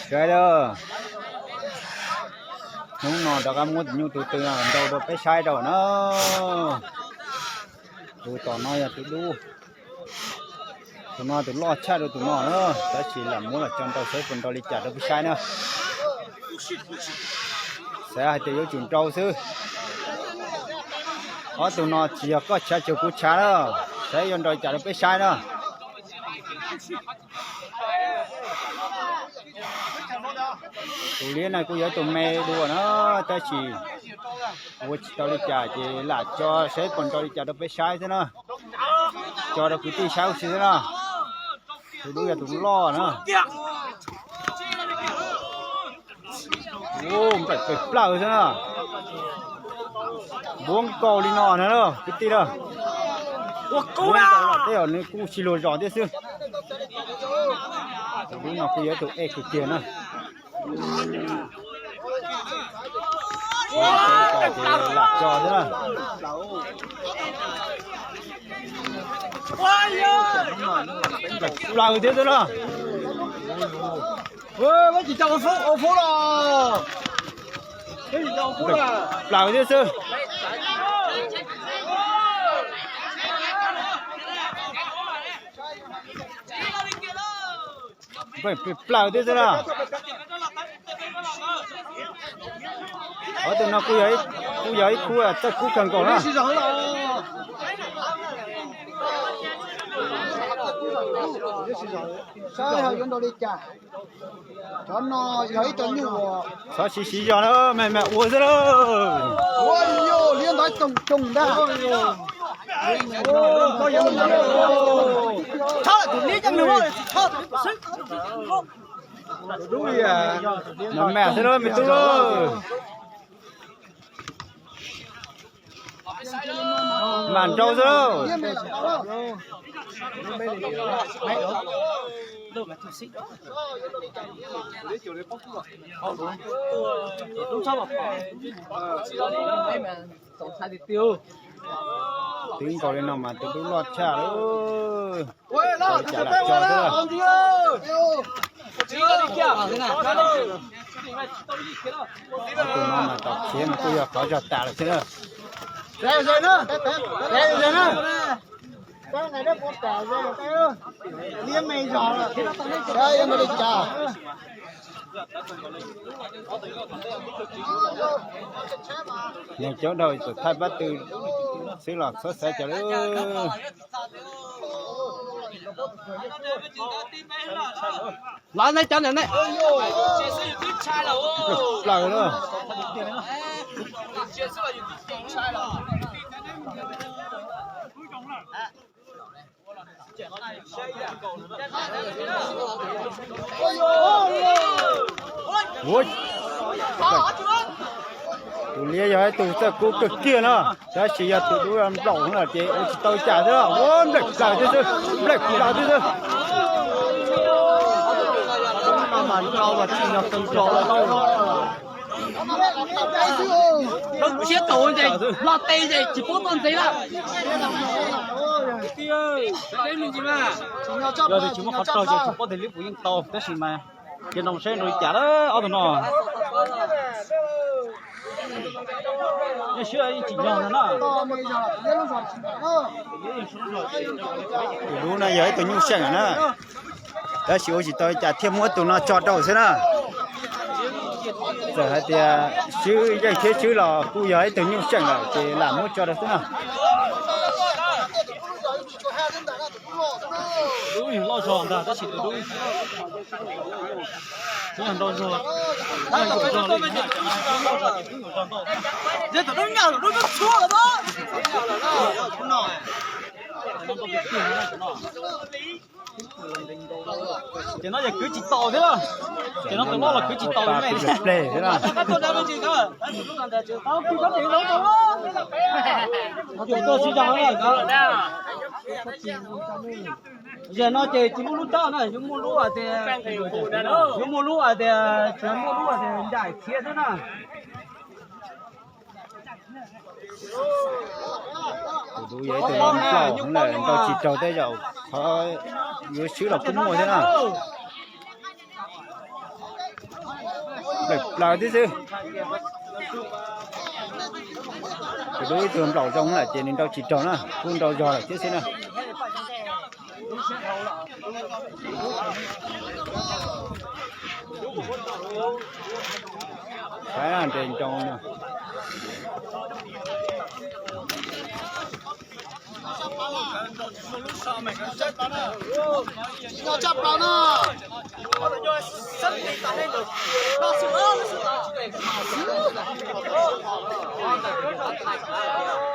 Saib lawm, hnub no rov qab muab tus nyuj tus twm no nrau rau peb saib rau na. Tus tom no yog tus dub, tus no tus loj tshaj rau tus no na, tab sis lam muab los tso nrau saib puas nrau li cas rau peb saib na. Xav hais tias yuav tsum nrau xwb. Ob tug no tsis yog koj tshav tsis yog kuv tshav na, saib yuav nrau li cas rau peb saib na. Tus liab no kuj yog ib tug me dua na, tab sis ua tsis tau li cas ces lam tso saib puas nrau li cas rau peb saib xwb na. Tso rau kwv tij saib ua si xwb na. Tus dub yog tus loj na. Nplaim pes plaws xwb na. Npuab nkaus li no na kwv tij na. Npuab nkaus los tej zaum nws kuj tsis luag zos thiab xwb. Tus dub no kuj yog ib tug ej kawg kiag na. Lam tso xwb na. Plaws thiab xwb na. Plaws thiab xwb. Plaws thiab xwb na. Ob tug no kuj yog ib khub txawj kub kawg nkaus na. Saib yuav nrau li cas. Cov no yog ib cov nyuj uas txhob siv siv zog na, me me ua xwb lawm. Ua yog liab ntawd coog coog ntag. Me me xwb lawm me tub. Mam nrau xwb. Twb nkaus li no mas tus dub loj tshaj lawm. Cas lam tso xwb. Tus no mas tom khiav mas kuj yog qhov zog tas lawm xwb na. Liab me zog lawm, saib yuav nrau li cas. Neeg coob dhau txawm thaij pab tw xwb los txhob xaiv cov lawm. Lawv ne cov ntawm ne. Plaws lawm. Ua, tus liab yog ib tug txawj kub kawg kiag no, tab sis yog tus dub nplaum no ces ua tsis tau cas xwb. Ua nplaim plaws thiab xwb, nplaim plaws thiab xwb. Siab tau ces los tes ces tsis paub toj ntxiv lawm. Yog tias tsis muaj qhov raug ces tsis paub tias liab puas yeej tau, tab sis mas cia nroo saib nrau li cas lawm ob tug no. Yeej siab yeej tsim nyog ntag na. Tus dub no yog ib tug nyuj seem na, tab sis ua tsis tau li cas thiaj muab tus no tso rau xwb na. Txawm hais tias swb yeej thiab swb los kuj yog ib tug nyuj seem lawm ces lam muab tso rau xwb na. Dub loj zog ntag tab sis tus dub tsis yog nrau zog, yog zog li, yog zog ces twb yuav zog ntau. Ces no ces kwv tsis tau thiab. Ces no tus loj los kwv tsis tau me. Yog no ces tsis muaj lub tawj na, yuav muaj lub hais tias, yuav muaj lub hais tias, tsis muaj lub hais tias ncaim khiav xwb na. Tus dub yog ib tug nplaum lawm, nrau tsis raug tej zaum qhov yuav swb los kuj muaj thiab na. Nplawm plaws tib xwb. Tus dub ib tug nplaum zoo lawm ces nws nrau tsis raug na, kuj nrau zog lawm thiab xwb na. Saib nres nroo no.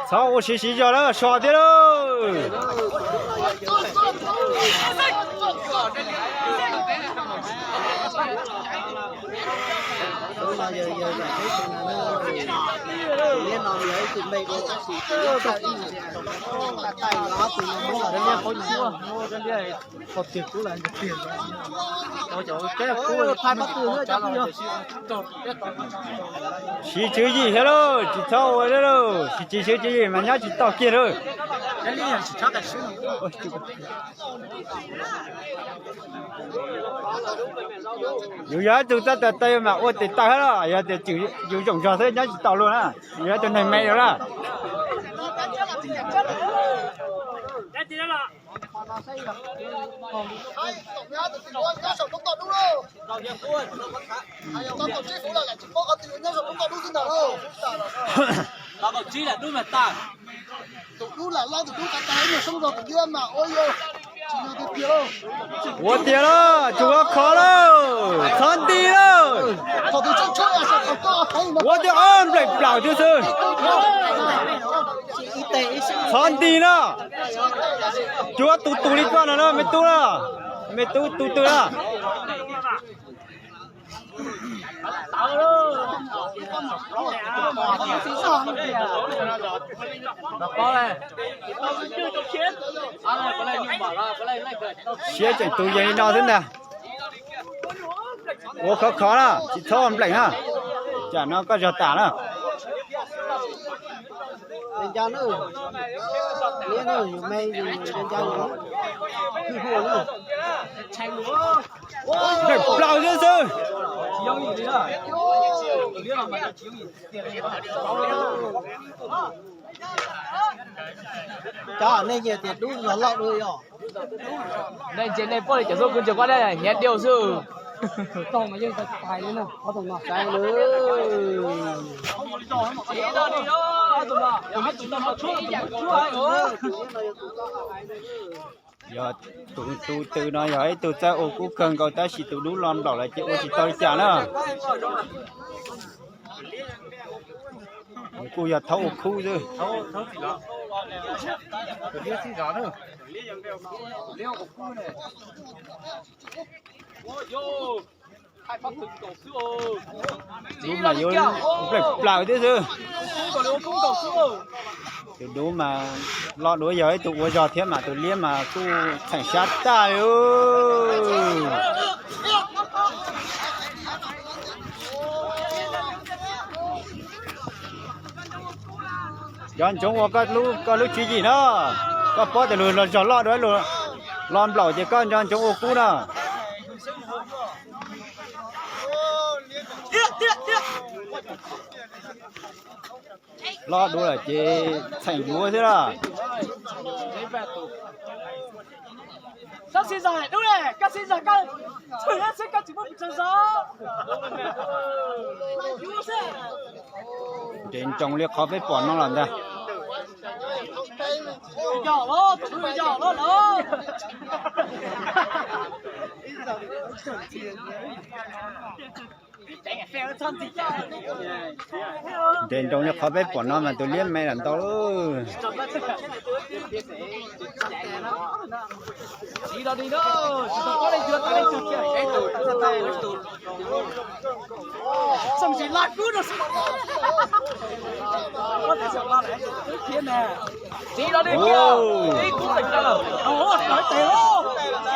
Txhob ua siv siv zog lawm, so thiab lauj. Siv tswv yim thiab lauj, tsis txhob ua thiab lauj, tsis siv tswv yim mas nyob tsis tau kiag lauj. Yus yog ib tug txawj tawm taw mas ua tes taw thiab los yog tias yus zoo zog xwb nyob tsis tau luag na, yus yog ib tug neeg me lawm na. Ua tiag lauj, tsuas ua khov lauj, txhob nti lauj. Ua tiag, ob nplaim plaws thiab xwb. Txhob nti na. Cuab tus tus li koj no na me tub na. Me tub tus twg na. Siab tseem tus yees li no xwb ntag. Ua khov khov na, tsis txhob npleem na. Tsam no koj zog tas na. Npleem plaws xwb xwb. Cov nej nyiam tias dub los loj dua yog? Nej ntsia nej poj li cov xub kuv ntsia kuab dab hnyav diau xwb. Yog tus tus tw no yog ib tug txawj ua kub kawg nkaus tab sis tus dub los nplaum lawm ces ua tsis tau li cas na. Nws kuj yog thaub ua kub xwb. Dub mas yuav npleem plaws thiab xwb. Tus dub mas loj dua yog ib tug ua zog thiab mas tus liab mas kuj txheem sab tag li. Nco ntsoov ua koj lub tswv yim na. Koj paub tias luag los zog loj dua, luag los nplaum ces koj nco ntsoov ua kub na. Loj dua lawm ces txheem yuav thiab lawm. Nres nroos li qhov peb pom no lawm ntag. Nres nroos li qhov peb pom no mas tus liab me lawm ntau lawm. Txiv los li kiag, ib kub pes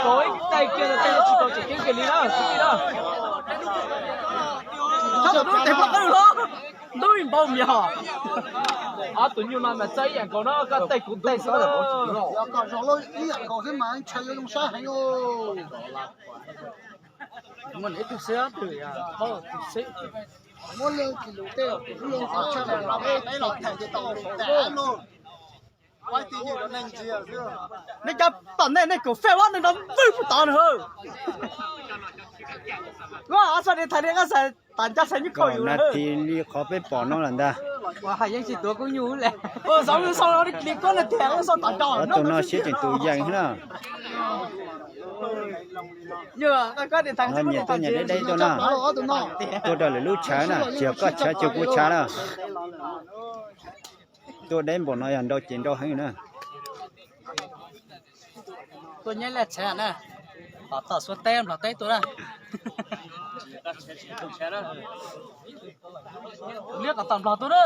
tsawg, ib tais kiag tsis tau tseem ceeb kiag li na kwv tij na. Ntub npaum mias. Ob tug nyuj no mas txawj ib yam nkaus no, koj tej kuv tej xwb. Muaj ib tug xwb, tus yog paub tus xwb. Muab leej kis lus tej, lub leej kis tshaj na, peb los tham ces tau lus tas lawm. Nej cov tom ntej nej kaum fej ob neeg no vwj puag tod na. Ab, sab di thaiv di qab xais tas ncaj xais nyuj khaus yus na. Nas this li qhov peb pom no lawm ntag. Ua hais yeej tsis tuav kuv nyuj le. Xav xav li koj na tiag, xav tas rau ob tug no siab tseem tus yees na. Nyias tuaj nyias deb deb tuaj na. Tuaj raws lwm lub tshav na, tsis yog koj tshav tsis yog kuv tshav na. Tuaj deb npaum no yog nrau ces nrau heev na. Tuaj nyob laj tshav na, tom tom Suav teb Nplog teb tuaj na. Nyob kom tom Nplog tuaj na.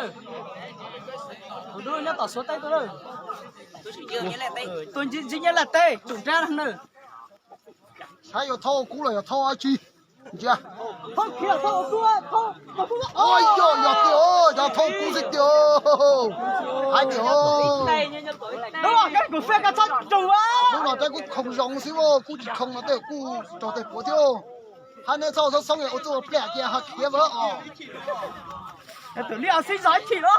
Tus dub nyob tom Suav teb tuaj na. Tuaj ntsib nyob laj teb tsum nrab na. Saib yuav thauj kub los yog thauj dab tsi? Ntsia. Yog, yog tiag, yog thauj kub xwb tiag. Hais tiag. Kuv fej ka txhob tsum. Hnub no tab kuj khoom zoo xwb, kuj tsis khoom no tej kuj raug tej puav thiab. Hab neb txhob xoob xoob ua txuj ua pliaj cia ho khiav vawv os. Tus liaj xib zog ib chim los.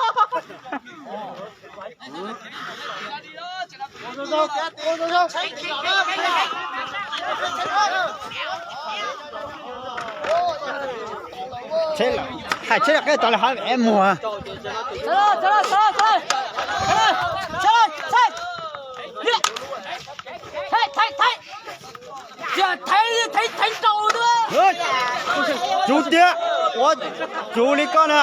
Hais tsheb lawm qeb tod li hab es muag. Tsuv tiag, ua tsuv li koj na.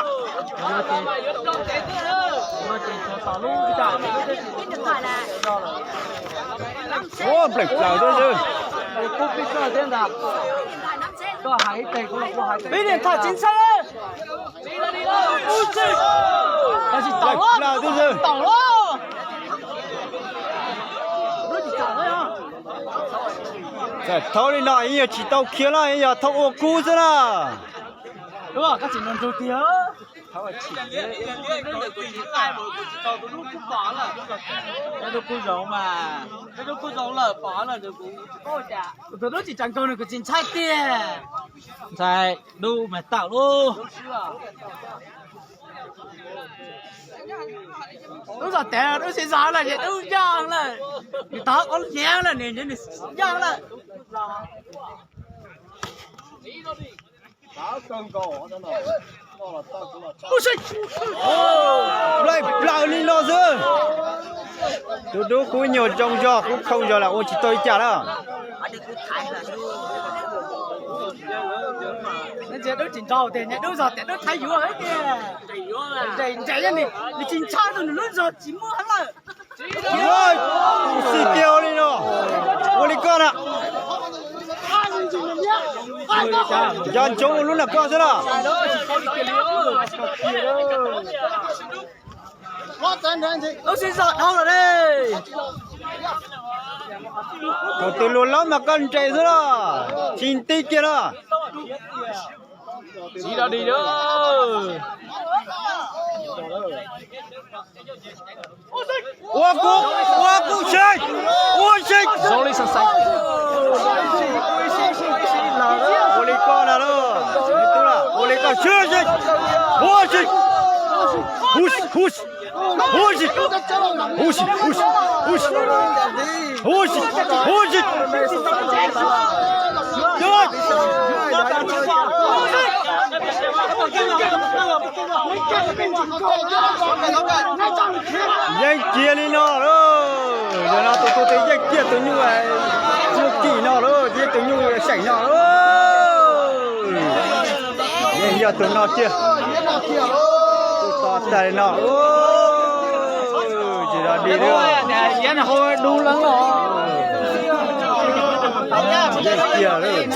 Ua npleem plaws xwb. Peb niag tham tsis ntshai. Npleem plaws xwb. Txawm thauj li no ib yog tsis tau khiav na, ib yog thauj ua kub xwb na. Tus dub tsis tsav nkaug nws kuj tsis ntshai tiag. Ntshai dub mas tawm lauj. Dub zog tas dub xib zog lawm ces dub yog lawm. Nws tau ob hnyav lawm, nws nws yog lawm. Npleem plaws li no xwb. Tus dub kub nyuag zoo zog kub khoom zog lam ua tsis tau li cas na. Dub tsis nrau tias dub zog tias dub thaiv yuav tias nres nres nws tsis ntshai rau nws lub zog tsis muaj heev lawm. Xwb tiag li no, ua li koj na. Nco ntsoov ua lub nram koj xwb na. Lub sib zog dhau lawm ne. Thaum twg luag laub mas koj nres xwb na, tsis nti kiag na. Ua kuv, ua kuv sib, ua sib. Ua li koj na, ua li koj sib sib, ua sib. Huv sib, huv sib. Huv sib, huv sib, huv sib, huv sib. Huv sib, huv sib, huv sib. Yeej kiag li no lauj. Yog no tus, tus twg yeej kiag tus nyuj, nyuj kim no lauj, yeej tus nyuj seem no lauj. Yeej yog tus no kiag. Tus to tag li no. Tsis los dig li. Yeej kiag lauj. Yeej kiag li no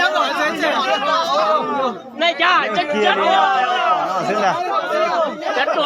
xwb ntag.